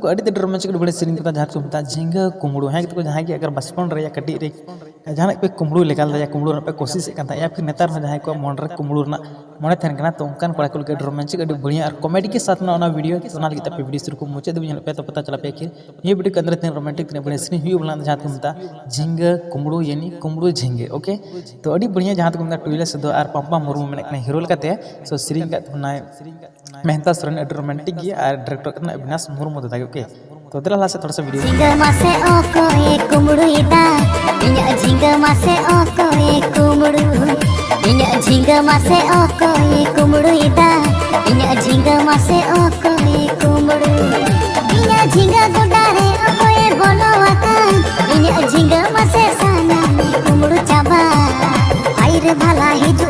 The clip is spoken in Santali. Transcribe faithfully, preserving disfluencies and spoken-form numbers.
ᱟᱹᱰᱤ ᱛᱮᱫ ᱨᱳᱢᱟᱱᱪᱚᱠ ᱟᱹᱰᱤ ᱵᱟᱹᱲᱤᱡ ᱥᱮᱨᱮᱧ ᱠᱟᱱᱟ, ᱡᱟᱦᱟᱸ ᱠᱚ ᱢᱮᱛᱟᱜᱼᱟ ᱡᱷᱤᱸᱜᱟᱹ ᱠᱩᱢᱵᱽᱲᱩ᱾ ᱦᱮᱸ ᱜᱟᱛᱮ ᱠᱚ, ᱡᱟᱦᱟᱸᱭ ᱜᱮ ᱟᱜᱟᱨ ᱵᱟᱪᱯᱚᱱ ᱨᱮ ᱭᱟ ᱠᱟᱹᱴᱤᱡ ᱨᱮ ᱡᱟᱦᱟᱱᱟᱜ ᱯᱮ ᱠᱩᱢᱵᱽᱲᱩ ᱞᱮᱠᱟ ᱞᱮᱫᱟ, ᱠᱩᱢᱵᱽᱲᱩ ᱨᱮᱱᱟᱜ ᱯᱮ ᱠᱳᱥᱤᱥᱮᱫ ᱠᱟᱱ ᱛᱟᱦᱮᱸᱫ, ᱭᱟ ᱯᱷᱤᱨ ᱱᱮᱛᱟᱨ ᱦᱚᱸ ᱡᱟᱦᱟᱸᱭ ᱠᱚᱣᱟᱜ ᱢᱚᱱ ᱨᱮ ᱠᱩᱢᱵᱽᱲᱩ ᱨᱮᱱᱟᱜ ᱢᱚᱱᱮ ᱛᱟᱦᱮᱱ ᱠᱟᱱᱟ, ᱛᱚ ᱚᱱᱠᱟᱱ ᱠᱚᱲᱟ ᱠᱚ ᱞᱟᱹᱜᱤᱫ ᱟᱹᱰᱤ ᱨᱳᱢᱟᱱᱪᱚᱠ, ᱟᱹᱰᱤ ᱵᱟᱹᱲᱤᱡ ᱟᱨ ᱠᱚᱢᱮᱰᱤ ᱠᱮ ᱥᱟᱛᱷ ᱚᱱᱟ ᱵᱷᱤᱰᱤᱭᱳ, ᱚᱱᱟ ᱞᱟᱹᱜᱤᱫ ᱛᱮ ᱟᱯᱮ ᱵᱷᱤᱰᱤᱭᱳ ᱥᱩᱨ ᱠᱚ ᱢᱩᱪᱟᱹᱫ ᱫᱷᱟᱹᱵᱤᱡ ᱧᱮᱞ ᱯᱮ, ᱛᱚ ᱯᱟᱛᱟ ᱪᱟᱞᱟᱜ ᱯᱮ᱾ ᱟᱹᱠᱷᱤᱨ ᱱᱤᱭᱟᱹ ᱵᱷᱤᱰᱤᱭᱳ ᱠᱮ ᱟᱱᱫᱟᱨ ᱛᱤᱱᱟᱹᱜ ᱨᱳᱢᱟᱱᱴᱤᱠ, ᱛᱤᱱᱟᱹᱜ ᱵᱟᱹᱲᱤᱡ ᱥᱮᱨᱮᱧ ᱦᱩᱭᱩᱜ ᱵᱚᱞᱟ, ᱡᱟᱦᱟᱸ ᱠᱚ ᱢᱮᱛᱟᱜᱼᱟ ᱡᱷᱤᱸᱜᱟᱹ ᱠᱩᱢᱵᱽᱲᱩ, ᱭᱟᱱᱤ ᱠᱩᱢᱵᱽᱲᱩ ᱡᱷᱤᱸᱜᱟᱹ, ᱳᱠᱮ᱾ ᱛᱚ ᱟᱹᱰᱤ ᱵᱟᱹᱲᱤᱡ, ᱡᱟᱦᱟᱸ ᱫᱚᱠᱚ ᱢᱮᱛᱟᱜᱼᱟ ᱴᱩᱭᱞᱟ ᱥᱤᱫᱷᱩ ᱟᱨ ᱯᱟᱢᱯᱟ ᱢᱩᱨᱢᱩ ᱢᱮᱱᱟᱜ ᱠᱤᱱᱟ ᱦᱤᱨᱳ ᱞᱮᱠᱟᱛᱮ᱾ ᱥᱳ ᱥᱮᱨᱮᱧ ᱠᱟᱜ ᱛᱟᱵᱚᱱᱟᱭ ᱢᱮᱦᱛᱟ ᱥᱚᱨᱮᱱ, ᱟᱹᱰᱤ ᱨᱳᱢᱟᱱᱴᱤᱠ ᱜᱮᱭᱟ, ᱟᱨ ᱰᱤᱨᱮᱠᱴᱚᱨ ᱠᱟᱱᱟ ᱚᱵᱤᱱᱟᱥ ᱢᱩᱨᱢᱩ ᱫᱟᱫᱟ ᱜᱮ, ᱳᱠᱮ᱾ ᱛᱚ ᱫᱮᱞᱟ ᱞᱟᱦᱟ ᱥᱮᱫ ᱛᱷᱚᱲᱟ ᱥᱟ ᱵᱷᱤᱰᱤᱭᱳ᱾ ᱡᱷᱤᱸᱜᱟᱹ ᱢᱟᱥᱮ ᱚᱠᱚᱭᱮ ᱠᱩᱢᱵᱽᱲᱩᱭᱮᱫᱟ? ᱤᱧᱟᱹᱜ ᱡᱷᱤᱸᱜᱟᱹ ᱢᱟᱥᱮ ᱚᱠᱚᱭᱮ ᱠᱩᱢᱵᱽᱲᱩ? ᱤᱧᱟᱹᱜ ᱡᱷᱤᱸᱜᱟᱹ ᱢᱟᱥᱮ ᱚᱠᱚᱭᱮ ᱠᱩᱢᱵᱽᱲᱩᱭᱮᱫᱟ? ᱤᱧᱟᱹᱜ ᱡᱷᱤᱸᱜᱟᱹ ᱢᱟᱥᱮ ᱚᱠᱚᱭᱮ ᱠᱩᱢᱵᱽᱲᱩ? ᱤᱧᱟᱹᱜ ᱡᱷᱤᱸᱜᱟᱹ ᱜᱚᱰᱟ ᱨᱮ ᱚᱠᱚᱭᱮ ᱵᱚᱞᱚ ᱟᱠᱟᱱ? ᱤᱧᱟᱹᱜ ᱡᱷᱤᱸᱜᱟᱹ ᱢᱟᱥᱮ ᱥᱟᱱᱟᱢ ᱠᱩᱢᱵᱽᱲᱩ ᱪᱟᱵᱟ᱾ ᱦᱟᱭ ᱨᱮ ᱵᱷᱟᱞᱟ ᱦᱤᱡᱩᱜ